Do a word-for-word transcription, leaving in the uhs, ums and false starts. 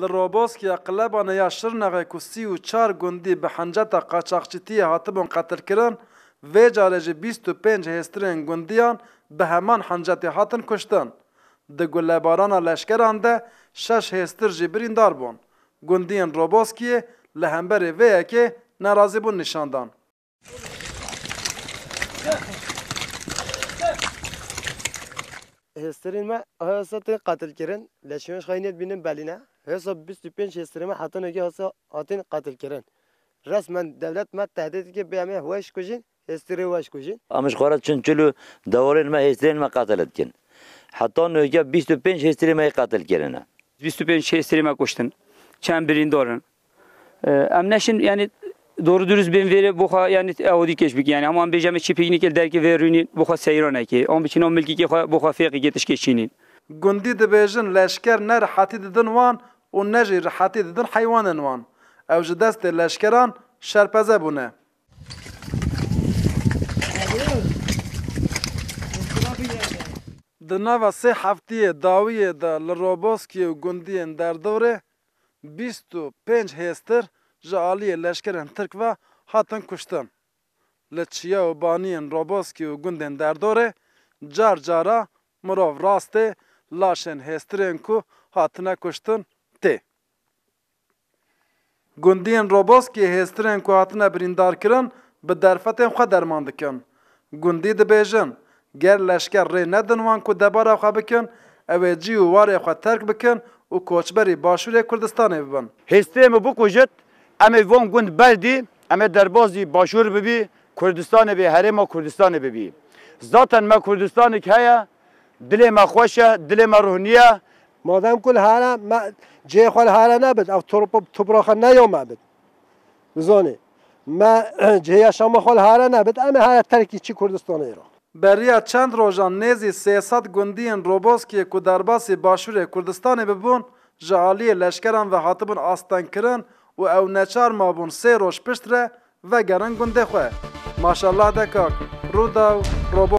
Li Roboskiya Qilebane ya Şirnexê ku sî û çar gundî bi henceta qaçaxçîtiyê hatibûn qetilkirin, vê carê jî bîst û pênc hêstirên gundiyan bi heman hencetê hatin kuştin. Di gulebarana leşkeran de şeş hêstir jî birîndar bûn. Gundiyên Roboskiyê li hemberê vê yekê nerazîbûn nîşan dan. Hêstirên me hêsa tên qetilkirin, leşên xwe yê dibînin belî ne. Hêsa bîst û pênc hêstirên me heta nûke hêsa hatin qetilkirin. Resmen dewlet me tehdît dike bê em ê we jî kujîn, hêstirê we jî kujîn. Em ji xwe re çin çil û dewarên me, hêstirên me qetil dikin. Heta nûke bîst û pênc hêstirê me yê qetil kirine. Bîst û pênc hêstirê me kuştin. Çend birîndar in. Em neşin, yani, doğru dürüst bên vêrê bo xwe, yani, ew dî keş bikî. Yani, hema em bêje me çi pîknîk li derkê vê rûnî bo xwe seyranekê. Em biçin ew milkîkê xwe bo xwe fêqîkê tişkê çînîn. Gundî dibêjin leşker ne rihetî didin wan û ne jî rihetî didin heywanên wan. Ew ji destê leşkeran şerpeze bûne. Di nava sê heftiyê dawiyê de li Roboskiyê û gundiyên derdorê bîst û pênc hêstir ji aliyê leşkerên Tirk ve hatin kuştin. Li çiya û baniyên Roboskî û gundên derdorê car cara mirov rastê laşên hêstirên ku hatine kuştin tê. Gundiyên Roboskiyê hêstirên ku hatine birîndarkirin bi derfetên xwe derman dikin. Gundî dibêjin, ger leşker rê nedin wan ku debara xwe bikin, ew ê cî û warê xwe terk bikin û koçberî Başûrê Kurdistanê bibin. Hêstê min bikujit, em ê van gund berdî, em ê derbazî Başûr bibî, Kurdistanê bê, herêma Kurdistanê bibî. Zaten me Kurdistanik heye, dilê me xweş e, dilê me ruhnî ye. Madem ku li here me cihê xwe li here nebit, ev torp-, topraxa ne ya me bit. Bizanê, me cihê yaşama xwe li here nebit, em ê here terkî çi Kurdistanê re. Beriya çend rojan nêzî sê sed gundiyên Roboskiyê ku derbasî Başûrê Kurdistanê bibûn, ji aliyê leşkeran ve hatibûn astengkirin û ew neçar mabûn sê roj piştre vegerin gundê xwe. Maşallah de kak, Rûdaw, Robo.